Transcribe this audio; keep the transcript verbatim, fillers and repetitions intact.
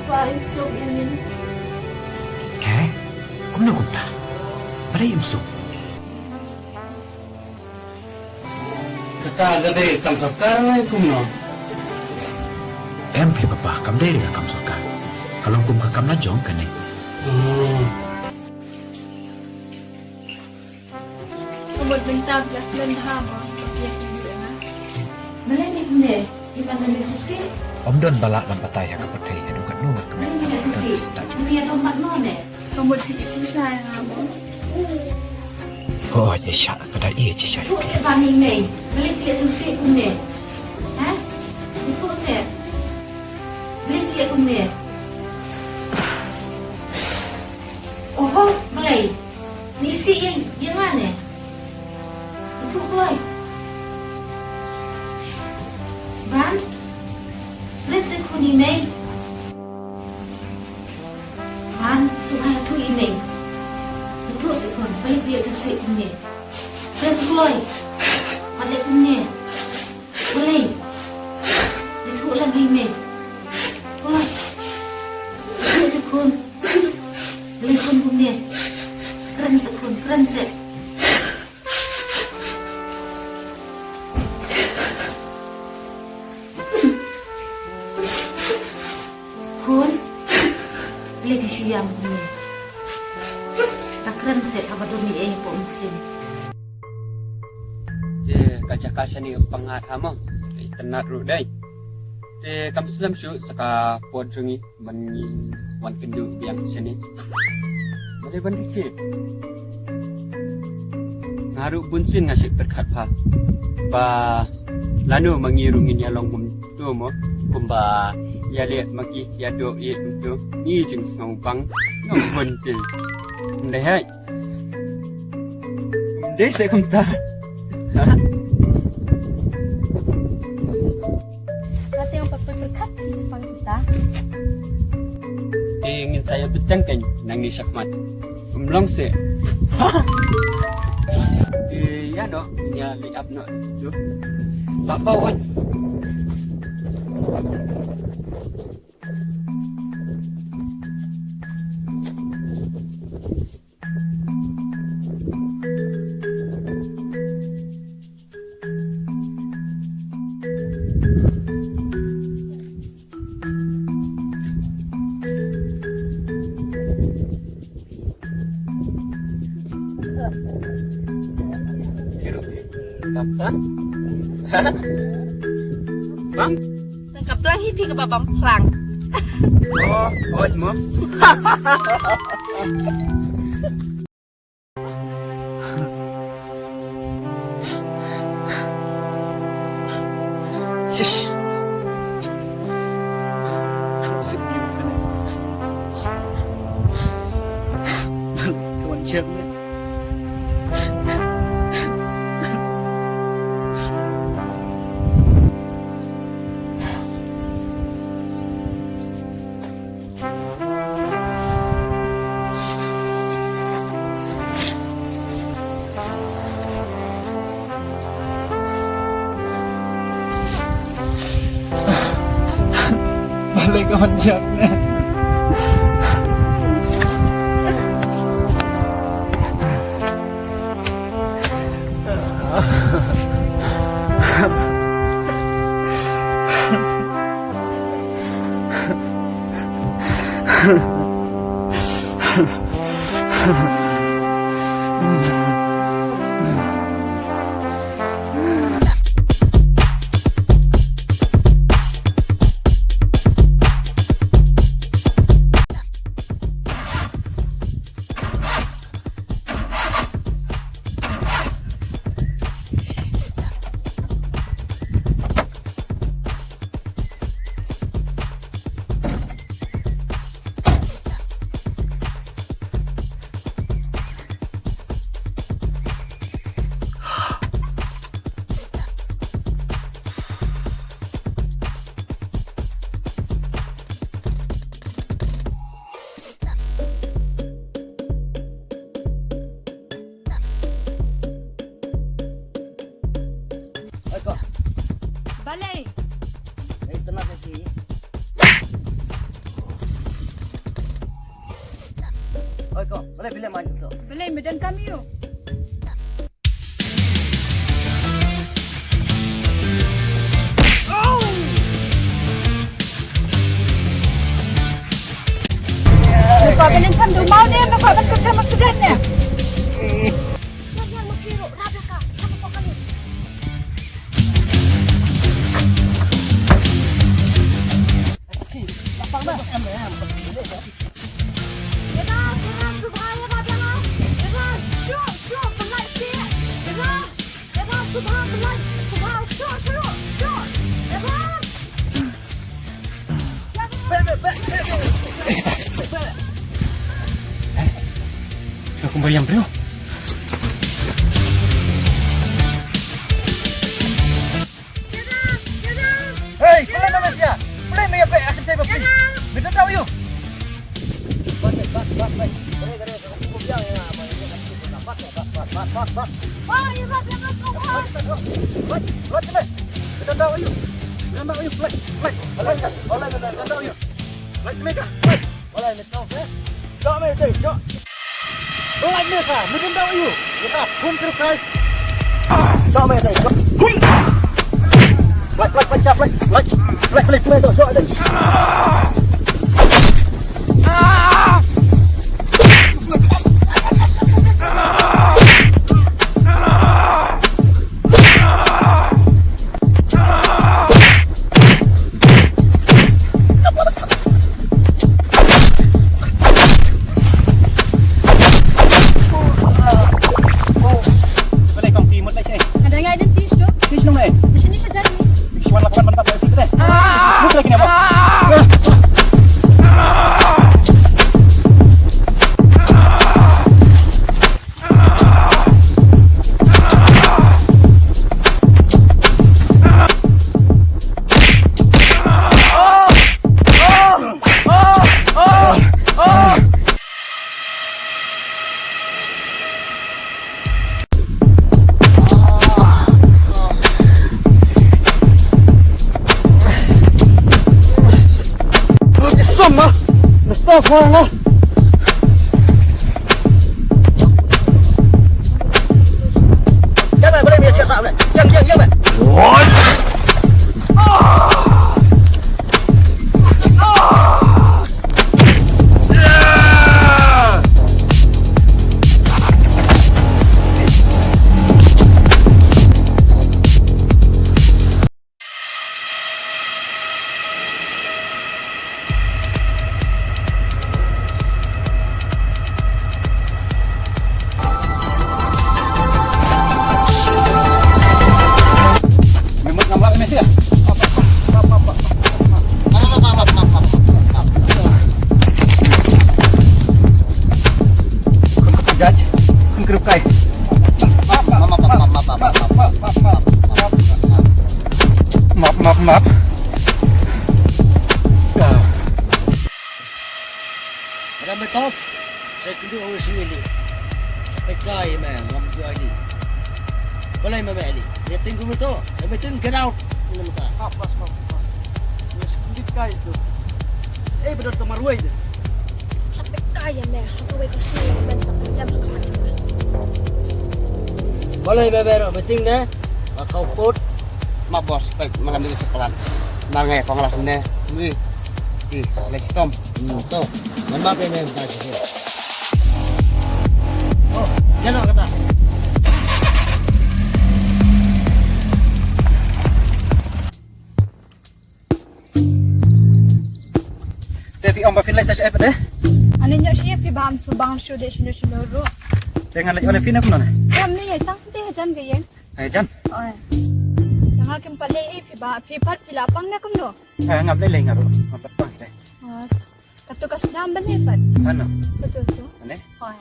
Ba im suk ïa ngi. He? Kumno kumta? Balei im suk? Kata ka dei kam sorkar ne kumno? Em phi papa, kam dei re ka kam sorkar. Ka long kum ka kam la jong kane. Hmm. Ka mut mynta ba la khlem bha mo, ba phi ïa kynduh ïa nga. Balei me kumne? Phi pat leh suk sih? Ym don ba lah ban batai ha ka pyrthei haduh katno nga kmen. Balei me leh suk sih? Phi ïa don mat no ne? Ka mut phi ïa shisha ïa nga mo. Hooid, ïa sha ka da ïa shisha. Ïathuh seh ba me mei. Balei phi leh suk sih kumne? Ha? Ïathuh seh. Balei phi leh kumne? Oho, balei? Ni si ïa, ïa nga ne? Ïathuh kloi. Ban? Kren seh khun i mei. Ban, sngewbha ïathuh i mei. Ïathuh seh khun, balei phi leh suk sih kumne? Kren kloi. Wat leh kumne. Balei? Ïathuh lem ha i mei. Kloi. Ïathuh seh khun. Balei khun kumne? Kren seh khun, kren seh. Khun, balei phi shu ïam kumne? Kren seh haba don ei ei hapoh mynsiem. Te ka jaka shane pang ngat ha mo. Itynnad ruh dei. Te kam slem shuh sa ka por jong ngi ban ngi wan kynduh biang shane. Balei ban rikit? Nga ruh bunsien nga shu pyrkhat bha ba lano ma ngi ruh ngin ïa long kumto mo, kumba ïa leh ma ki, ïa doh ïeit kumto. Ngi jingsngewbang nongpynte. Ym dei hei. Ym dei seh kumta. Ha? Nga te ong pat pyrkhat ki shaphang kita. Te ngin sa ïa bteng kein nangne shakhmat. Ym long seh. Te ïa noh, ïa leit ap noh tu. Ba paw on. Bang? Tang ka plang hi phi kaba bam plang. Oh, oh, mo. Shish. Kawan siap ni. Balei ka wan jam ne? Oi, ko. Balei? Ei, tenang, Kaki. Balei me don kam ïa u? Me kwah ban ïa kam da u maw ne me kwah ban kut kam ma kdang ne? Sa kumba ïam briew. Hey, pule na Malaysia. Pule me ya pe akan saya bapli. Betul tahu you. Bat, bat, bat, bat. Bat, bat, bat, bat. Bat, bat, bat. Betul tahu you. Betul tahu you. Flight, flight. Flight, flight, betul tahu you. Flight, Mega. Flight. Wala ni tau ke. Jom eh tei, jom. Wala ni ka, mungkin tau you. Ni ka, kum kru kai. Jom eh tei, jom. Hui. Flight, flight, flight, flight, flight. Flight, flight, flight, jom, jom, jom. Balei kong phi mut lei sei? Ada ngai identity tu. Phi shnong lei? Di sini saja ni. Phi swan lakuan mantap lei sini. Mut lei kini apa? Stop, ma. Stop, ma. Judge, kun krup kai. Map, map, map. Ram betok. Sa kundu awi sini li. Sa pekai me ngam juai li. Balai me me li. Dia ting ku betok. Dia ting get out. Ini mata. Hap, bas, hap, bas. Ini sekundit kai tu. Eh, betul tu marwai tu. Sa pekai ya me. Hap wai ka sini men sa pekai ya me. Balai me me ro meeting ne. Ka kau put. Ma bos, pek malam ni sekolah. Mal ngai kong las ne. Ni. Di, les tom. Hmm, to. Ngan map ïa me mynta shisha. Oh, ïa noh kata. Te phi ong ba phin leit sha shaei pat de? Ani ñiewsih phi bam shu bang shu de shino shino ruh. Te ngan leit wan phi na kumno ne? Wan ne ïa tang te hajan ka ïeng. Hajan? Oi. Tang ha kim pat leit phi ba phi pat phi la pang ne kumno? Eh, ngam lei lei nga ruh, ngam pat pang dei. Ah, katu ka sdang ban lei pat. Ano? Katu tu. Ane? Hoi.